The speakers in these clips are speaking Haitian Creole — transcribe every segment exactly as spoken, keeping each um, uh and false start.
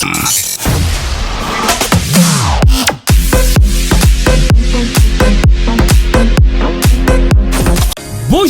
Bonjou,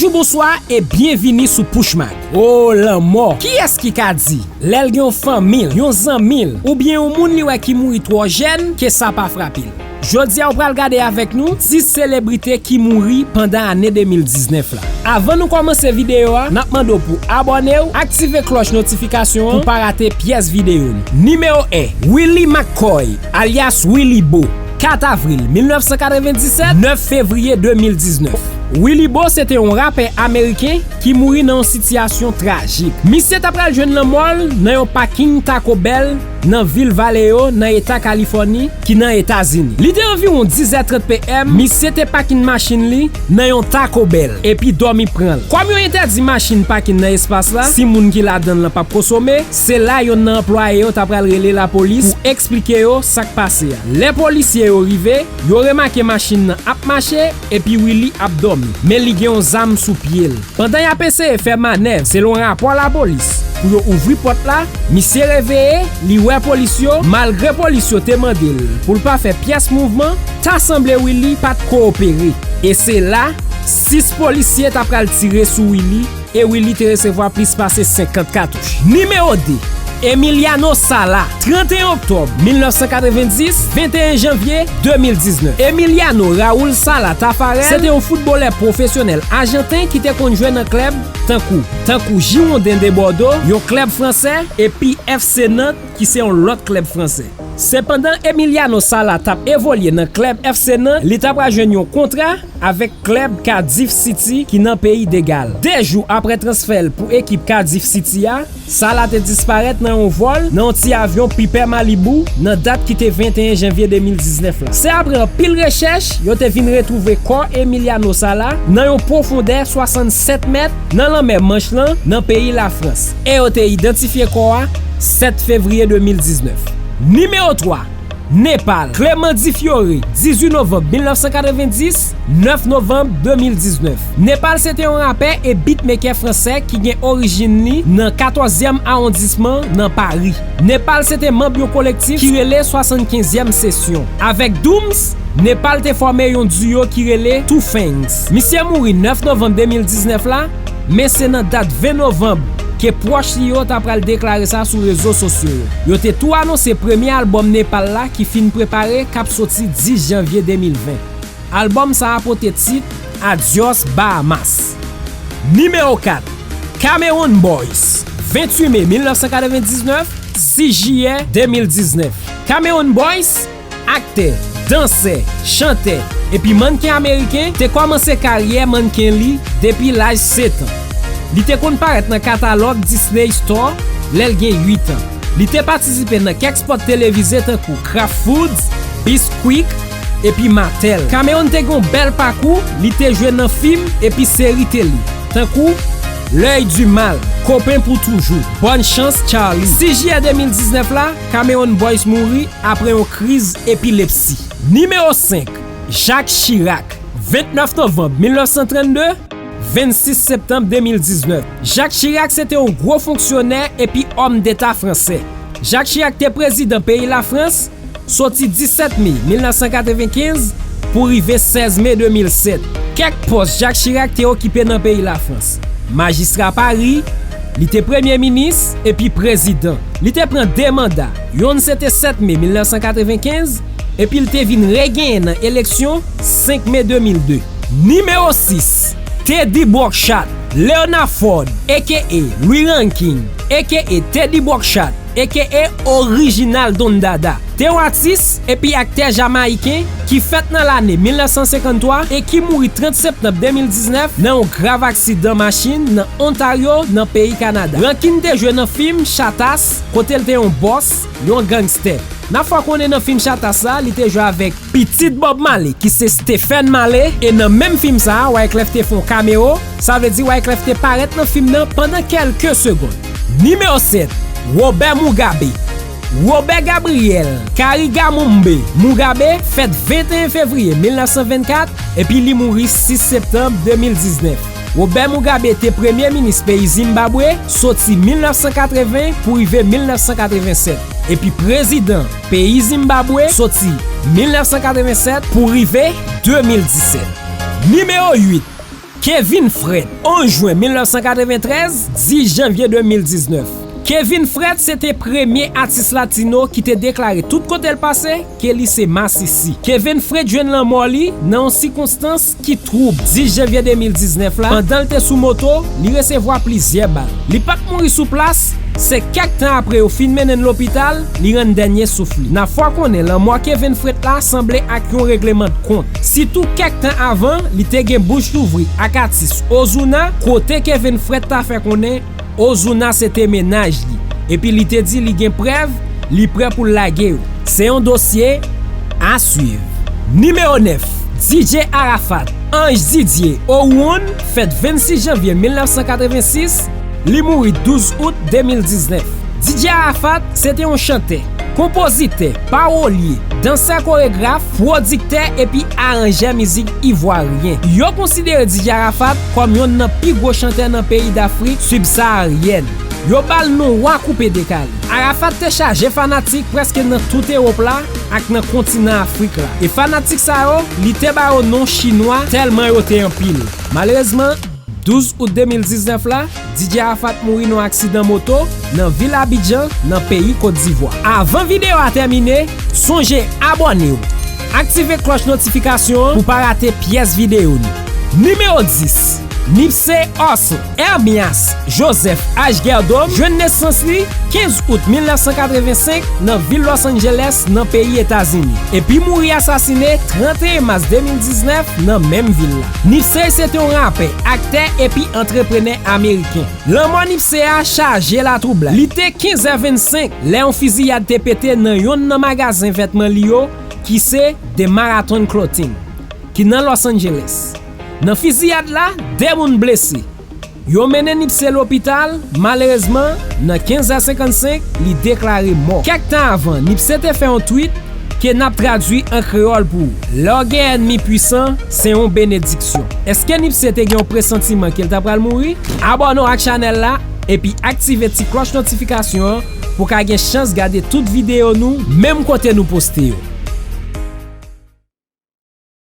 bonswa e byenvini sou Pushmag. O lanmò! Kiyès ki ka di, lè l gen yon fanmi l, yon zanmi l, oubyen yon moun li wè ki mouri twò jèn, ke sa pa frape l? Jodi a, w pral gade avèk nou dis selebrite ki mouri pandan ane de mil diznèf la. Avan nou kòmanse videyo a, n ap mande w pou abòne w, aktive klòch notifikasyon an pou w pa rate pyès videyo nou. Nimewo en, Willie McCoy, alyas Willie Bo. Kat avril mil nèf san katrevenndisèt, nèf fevriye de mil diznèf. Willie Bo se te yon rapè ameriken ki mouri nan yon sitiyasyon trajik. Misye ta pral jwenn lanmò l nan yon paking Taco Bell nan vil Vallejo, nan eta Kalifòni, ki nan Etazini. Li te anviwon dizè trant P M, misye te pakin machin li nan yon Taco Bell, epi dòmi pran l. Kòm yo entèdi machin pakin nan espas la, si moun ki ladan l lan p ap konsome, se la yonn nan anplwaye yo ta pral rele lapolis pou eksplike yo sa k pase a. Lè polisye yo rive, yo remake machin nan ap mache, epi Willie ap dòmi, men li gen yon zam sou pye l. Pandan y ap eseye fè manèv, selon rapò lapolis, pou yo ouvri pòt la, misye reveye, li wè polis yo, malgre polis yo te mande l pou l pa fè pyès mouvman, ta sanble Willie pa t kowopere. E se la, sis polisye ta pral tire sou Willie, e Willie te resevwa plis pase senkant katouch. Nimewo de, Emiliano Sala, trannteyen oktòb mil nèf san katrevenndis, venteyen janvye de mil diznèf. Emiliano Raul Sala Tafarel se te yon foutbolè pwofesyonèl ajanten ki te konn jwe nan klèb tankou, tankou Girondins de Bordeaux, yon klèb fransè, epi F C Nantes, ki se yon lòt klèb fransè. Sepandan, Emiliano Sala t ap evolye nan klèb F C Nantes, li t ap pral jwenn yon kontra avèk klèb Cardiff City ki nan peyi de Gal. De jou apre transfè l pou ekip Cardiff City a, Sala te disparèt nan yon vòl nan yon ti avyon Piper Malibu nan dat ki te venteyen janvye de mil diznèf la. Se apre anpil rechèch, yo te vin retwouve kò Emiliano Sala nan yon pwofondè swasannsèt mèt nan lanmè Manch lan, nan peyi Lafrans, e yo te idantifye kò a sèt fevriye de mil diznèf. Nimewo twa, Nepal, Clément Difiore, dizuit novanm mil nèf san katrevenndis, nèf novanm de mil diznèf. Nepal se te yon rapè e beatmaker fransè ki gen orijin li nan katòzyèm awondisman nan Pari. Nepal se te manb yon kolektif ki rele swasannkenzyèm sesyon. Avèk Dooms, Nepal te fòme yon duo ki rele Two Fangs. Misye mouri nèf novanm de mil diznèf la, men se nan dat ven novanm ke pwòch li yo ta pral deklare sa sou rezo sosyo yo. Yo te tou anonse premye albòm Nepal la ki fin prepare k ap soti dis janvye de mil ven. Albòm sa a pote tit Adios Bahamas. Nimewo kat, Cameroon Boys, ventuit me mil nèf san katrevendiznèf, sis jiyè de mil diznèf. Cameroon Boys, aktè, dansè, chantè, epi mannken ameriken, te kòmanse karyè mannken li depi laj sèt an. Li te konn parèt nan katalòg Disney Store lè l gen uit an. Li te patisipe nan kèk spòt televize tankou Kraft Foods, Bisquick, epi Mattel. Cameroon te gen yon bèl pakou, li te jwe nan fim epi seri tele, tankou L'œil du mal, Copain pour toujours, Bonne chance Charlie. Sis jiyè de mil diznèf la, Cameroon Boys mouri apre yon kriz epilepsi. Nimewo senk, Jacques Chirac, vennèf novanm mil nèf san trannde, vennsis septanm de mil diznèf. Jacques Chirac se te yon gwo fonksyonè epi òm deta fransè. Jacques Chirac te prezidan peyi Lafrans soti disèt me mil nèf san katrevenkenz pou rive sèz me de mil sèt. Kèk pòs Jacques Chirac te okipe nan peyi Lafrans: majistra Pari, li te premye minis epi prezidan. Li te pran de manda, yonn se te sèt me mil nèf san katrevenkenz, epi l te vin regenyen nan eleksyon senk me de mil de. Nimewo sis, Teddy Brockchat, Leonard Ford, aka Louis Ranking, aka Teddy Brockchat, aka Original Don Dada, te yon atis epi aktè jamayiken ki fèt nan lane mil nèf san senkanntwa e ki mouri trant septanm de mil diznèf nan yon grav aksidan machin nan Ontario, nan peyi Kanada. Rankin te jwe nan fim Chatas, kote l te yon bòs, yon gangstè. N ap fè w konnen nan fim Chatas la, li te jwe avèk pitit Bob Marley, ki se Stephen Marley, e nan menm fim sa a, Wyclef te fè yon cameo, sa vle di Wyclef te parèt nan fim nan pandan kèlke segonn. Nimewo sèt, Robert Mugabe. Robert Gabriel Karigamumbe Mugabe fèt venteyen fevriye mil nèf san vennkat epi li mouri sis septanm de mil diznèf. Robert Mugabe te premye minis peyi Zimbabwe soti mil nèf san katreven pou rive mil nèf san katreven sèt, epi prezidan peyi Zimbabwe soti mil nèf san katreven sèt pou rive de mil disèt. Nimewo uit, Kevin Fred, onz jen mil nèf san katreven trèz, dis janvye de mil diznèf. Kevin Fred se te premye atis latino ki te deklare tout kote l pase ke li se masisi. Kevin Fred jwenn lanmò li nan yon sikonstans ki twoub dis janvye de mil diznèf la, pandan l te sou moto, li resevwa plizyè bal. Li pa t mouri sou plas, se kèk tan apre yo fin mennen l lopital, li rann dènye souf li. N ap fè w konnen lanmò Kevin Fred la sanble ak yon regleman de kont. Sitou kèk tan avan, li te gen bouch louvri ak atis Ozuna, kote Kevin Fred ta fè konnen Ozuna se te mennaj li, epi li te di li gen prèv, li prè pou l lage yo. Se yon dosye a swiv. Nimewo nèf, D J Arafat, Ange Didier Owuon, fèt vennsis janvye mil nèf san katreven sis, li mouri douz out de mil diznèf. D J Arafat se te yon chantè, konpozitè, pawolye, dansè koregraf, pwodiktè epi aranjè mizik ivwaryen. Yo konsidere D J Arafat kòm yonn nan pi gwo chantè nan peyi Dafrik sibsaharyèn. Yo ba l non wa koupe dekale. Arafat te chaje fanatik prèske nan tout Ewòp la ak nan kontinan Afrik la. E fanatik sa yo, li te ba yo non chinwa tèlman yo te anpil. Malerezman, douz out de mil diznèf la, D J Arafat mouri nan yon aksidan moto nan vil Abidjan, nan peyi Kot Divwa. Avan videyo a tèmine, sonje abòne w, aktive klòch notifikasyon an pou w pa rate pyès videyo nou. Nimewo dis, Nipsey Hussle Hermias Joseph H. Gerdom jwenn nesans li kenz out mil nèf san katreven senk nan vil Los Angeles, nan peyi Etazini, epi mouri asasine trannteyen mas de mil diznèf nan menm vil la. Nipsey se te yon rapè, aktè epi antreprenè ameriken. Lanmò Nipsey a chaje latwoublay. Li te kenz è vennsenk lè yon fiziyad te pete nan yonn nan magazen vètman li yo, ki se The Marathon Clothing, ki nan Los Angeles. Nan fiziyad la, de moun blese. Yo mennen Nipsey lopital, malerezman, nan kenz è senkannsenk, li deklare mò. Kèk tan avan, Nipsey te fè yon tweet ke n ap tradui an kreyòl pou ou: "Lè w gen ènmi pwisan, se yon benediksyon." Èske Nipsey te gen yon presantiman ke l ta pral mouri? Abòne w ak chanèl la, epi aktive ti klòch notifikasyon an pou w ka gen chans gade tout videyo nou, menm kote nou poste yo.